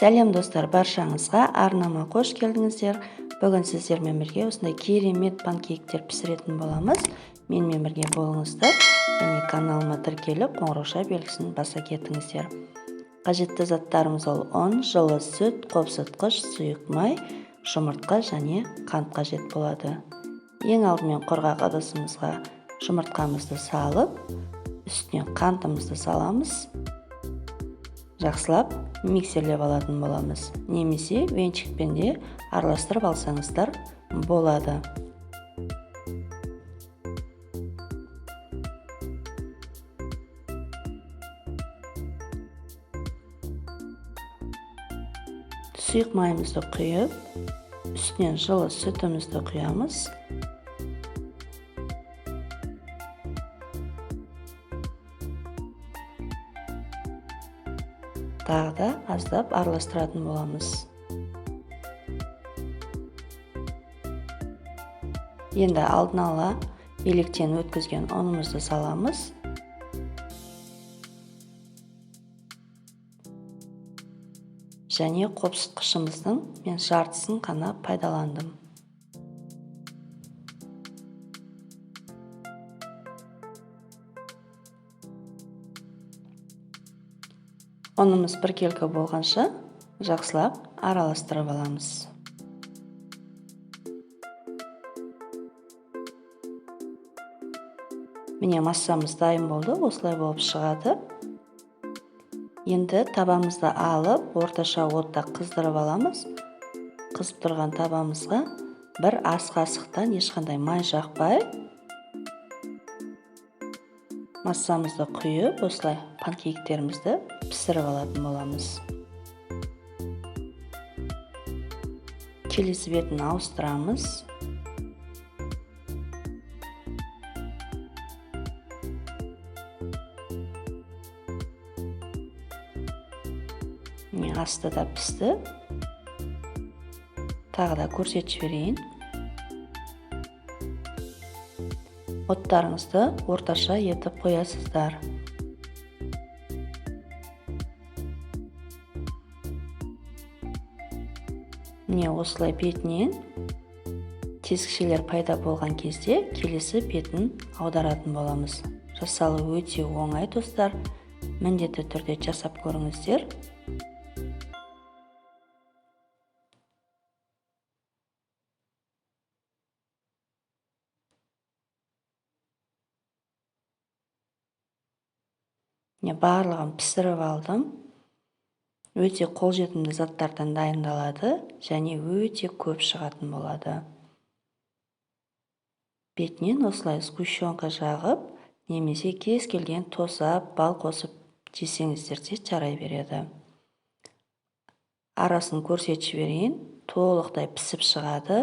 Сәлем, достар, баршаңызға арнама қош келдіңіздер. Бүгін сіздермен бірге осындай керемет панкейктер пісіретін боламыз. Менімен бірге болыңыздар және каналыма тіркеліп, қоңырауша белгісін баса кетіңіздер. Қажетті заттарымыз: ол ұн, жылы сүт, қопсытқыш, сұйық май, жұмыртқа және қант қажет болады. Ең алдымен құрғақ ыдысымызға жұмыртқамызды салып, үстіне қантымызды саламыз. Жақсылап миксерлеп алатын боламыз немесе венчикпен де араластырып алсаңыздар болады. Сұйық майымызды құйып, үстінен жылы сүтімізді құямыз. Тағы да аздап араластыратын боламыз. Енді алдын ала електен өткізген ұнымызды саламыз. Және қопсытқышымыздың мен жартысын ғана пайдаландым. Ұнымыз біркелкі болғанша жақсылап араластырып аламыз. Міне, массамыз дайын болды, осылай болып шығады. Енді табамызды алып, орташа отта қыздырып аламыз. Қызып тұрған табамызға бір ас қасықтан ешқандай май жақпай массамызды құйып, осылай панкейктерімізді пісіріп алатын боламыз. Келесі бетін ауыстырамыз. Міне, асты да пісті. Тағы да көрсетіп жіберейін. Оттарыңызды орташа етіп қоясыздар. Міне, осылай бетінен тесікшелер пайда болған кезде келесі бетін аударатын боламыз. Жасалу өте оңай, достар, міндетті түрде жасап көріңіздер. Міне, барлығын пісіріп алдым. Өте қолжетімді заттардан дайындалады және өте көп шығатын болады. Бетінен осылай сгущенка жағып немесе кез келген тосап, бал қосып жесеңіздер де жарай береді. Арасын көрсетіп жіберейін, толықтай пісіп шығады.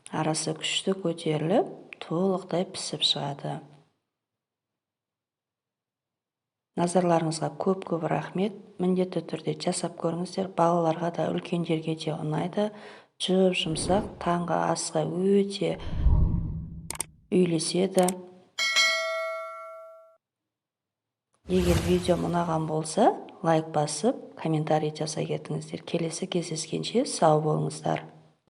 Арасы күшті көтеріліп, толықтай пісіп шығады. Назарларыңызға көп-көп рахмет. Міндетті түрде жасап көріңіздер. Балаларға да, үлкендерге де ұнайды. Жұп жұмсақ, таңғы асқа өте үйлеседі. Егер видео ұнаған болса, лайк басып, комментарий жаза кетіңіздер. Келесі кездескенше сау болыңыздар.